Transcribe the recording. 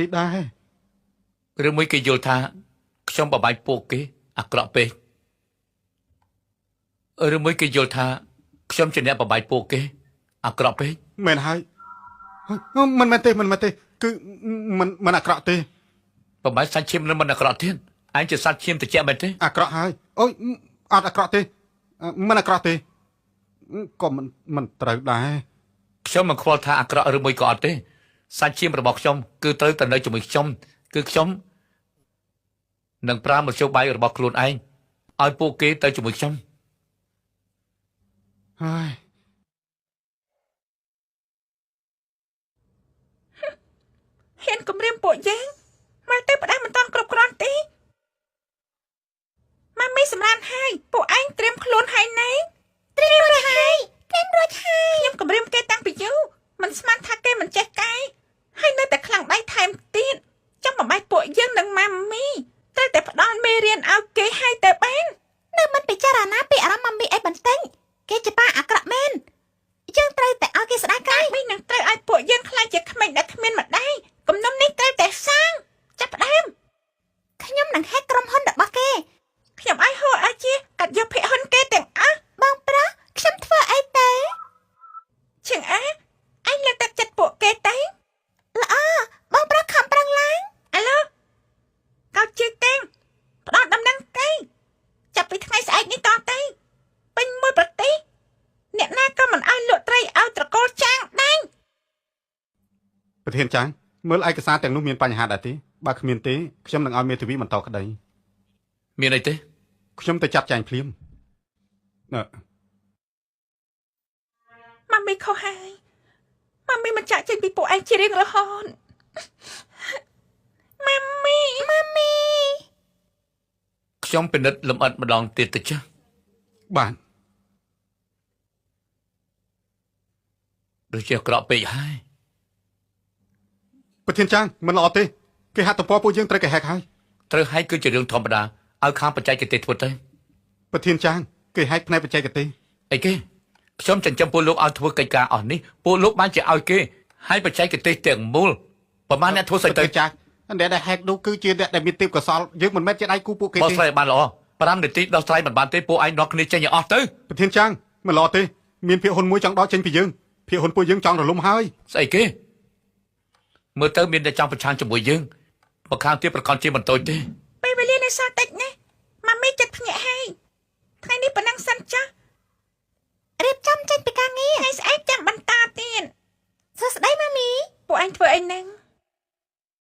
នេះដែរ ឬមួយគេយល់ថាខ្ញុំបបាយពួកគេអាក្រក់ពេកឬមួយគេយល់ថាខ្ញុំជាអ្នកបបាយពួកគេអាក្រក់ពេក មែនហើយមិនមែនទេមិនមែនទេគឺមិនមិនអាក្រក់ទេ បបាយសាច់ឈាមនឹងមិនអាក្រក់ទៀតឯងជាសត្វឈាមត្រជាក់មែនទេ អាក្រក់ហើយអូយអត់អាក្រក់ទេមិនអាក្រក់ទេក៏មិនមិនត្រូវដែរ ខ្ញុំមិនខ្វល់ថាអាក្រក់ឬមួយក៏អត់ទេសាច់ឈាមរបស់ខ្ញុំគឺត្រូវតែនៅជាមួយខ្ញុំគឺខ្ញុំនឹងប្រើមធ្យោបាយរបស់ខ្លួនឯងឲ្យពួកគេទៅជាមួយខ្ញុំ ហើយ ហ៊ានគម្រាមពួកយើងមកទៅផ្ដាស់មិនតាន់គ្រប់គ្រាន់ទេម៉ាមីសម្រានហើយពួកឯងត្រៀមខ្លួនហើយណែត្រៀមរួចហើយត្រៀមរួចហើយខ្ញុំគម្រាមគេតាំងពីយូរមិនស្មានថាគេមិនចេះកែហើយនៅតែខ្លាំងដៃថែមទៀតចង់បំបែកពួកយើងនិងម៉ាមីត្រូវតែផ្ដល់មេរៀនឲ្យគេហើយទៅបាន នៅមិនពិចារណាពីអារម្មណ៍ម៉ាមីអីបន្តិចគេជាប៉ាអាក្រក់មែនយើងត្រូវតែឲ្យគេស្ដាយក្រោយ មីនឹងត្រូវឲ្យពួកយើងខ្លាចជាក្មេងដែលគ្មានម្ដាយគំនុំនេះត្រូវតែសាងចាប់ផ្ដើម ខ្ញុំនឹងហែកក្រុមហ៊ុនរបស់គេ ខ្ញុំឲ្យហូអាជាកាត់យកភាគហ៊ុនគេទាំងអស់ បងប្រុសខ្ញុំធ្វើអីទៅ ឈៀងអាឯងលើកទឹកចិត្តពួកគេទៅ ល្អបងប្រុសខំប្រឹងឡើង អាឡូកោជឿតាំងផ្ដល់ដំណឹងទៅចាប់ពីថ្ងៃស្អែកនេះតទៅពេញមួយប្រទេសអ្នកណាក៏មិនឲ្យលក់ត្រីឲ្យត្រកូលចាងដែរ ប្រធានចាងមើលឯកសារទាំងនោះមានបញ្ហាដែរទេបើគ្មានទេខ្ញុំនឹងឲ្យមេធាវីបន្តក្តី មានអីទេ ខ្ញុំទៅចាត់ចែងភ្លាមអឺ ម៉ាមីខុសហើយម៉ាមីមិនចាក់ចេញពីពួកឯងជារៀងរហូតម៉ាមី ម៉ាមី ខ្ញុំពិនិត្យលម្អិតម្ដងទៀតទៅចាស់ បាទ ដូចជាអាក្រក់ពេកហើយ ប្រធានចាងមិនល្អទេគេហាក់ទំព័រពួកយើងត្រូវគេហែកហើយ ត្រូវហែកគឺជារឿងធម្មតាឲ្យខាងបច្ចេកទេសធ្វើទៅ ប្រធានចាងគេហែកផ្នែកបច្ចេកទេស អីគេខ្ញុំចិញ្ចឹមពួកលោកឲ្យធ្វើកិច្ចការអស់នេះពួកលោកបានជាឲ្យគេហើយបច្ចេកទេសទាំងមូលប្រហែលអ្នកធ្វើស្អីទៅ ប្រធានចាងអ្នកដែលហែកនោះគឺជាអ្នកដែលមានទេពកោសលយើងមិនមែនជាដៃគូពួកគេ បោះ ទេ ស្រាយបានល្អ5នាទីដោះស្រាយមិនបានទេពួកឯងនាំគ្នាចេញឲ្យអស់ទៅ ប្រធានចាងមិនល្អទេមានភាគហ៊ុនមួយចង់ដកចេញពីយើងភាគហ៊ុនពួកយើងចង់រលំហើយ ស្អីគេមើលទៅមានតែចង់ប្រឆាំងជាមួយយើងបើខាងទៀតប្រកបជាមិនតូចទេ ពេលវេលានៅសល់តិចណាស់ម៉ាមីចិត្តភ្ញាក់ហើយថ្ងៃនេះប៉ុណ្ណឹងសិនចាស់ រៀបចំចេញពីការងារ ថ្ងៃស្អែកចាំបន្តទៀត សួស្តីម៉ាមី ពួកឯងធ្វើអីហ្នឹង